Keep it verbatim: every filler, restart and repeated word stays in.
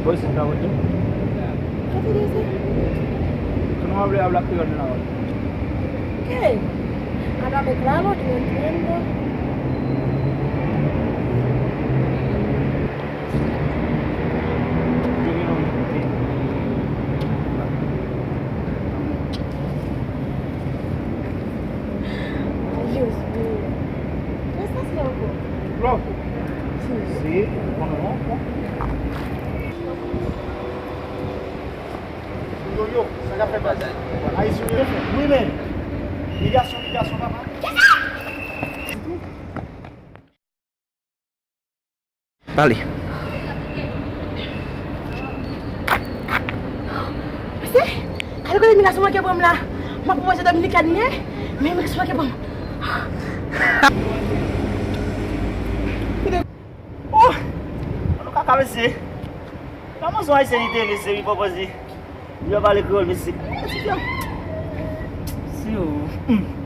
Voice it, la voice it. ¿Qué te dice? Tú no hables, hablas criollo en la voz. ¿Qué? Háblame claro, yo no entiendo. Ay, Dios mío. ¿Tú estás loco? Loco. Sí. Sí, como loco. Yo, yo, sa k ap fèt, baz? Ayisyen, yo fè. Wi, men. Li gason, li gason, papa. Pale. Mesye, gade kote imigrasyon manke pran m la. M ap pran manje dominikèn, men, men imigrasyon manke pran m. Oh! An nou kaka, mesye. Kòman son ayisyen li te, mesye, li poko di. Li pa pale kreyòl, mesye. Ti fè. Si yo. Hmm.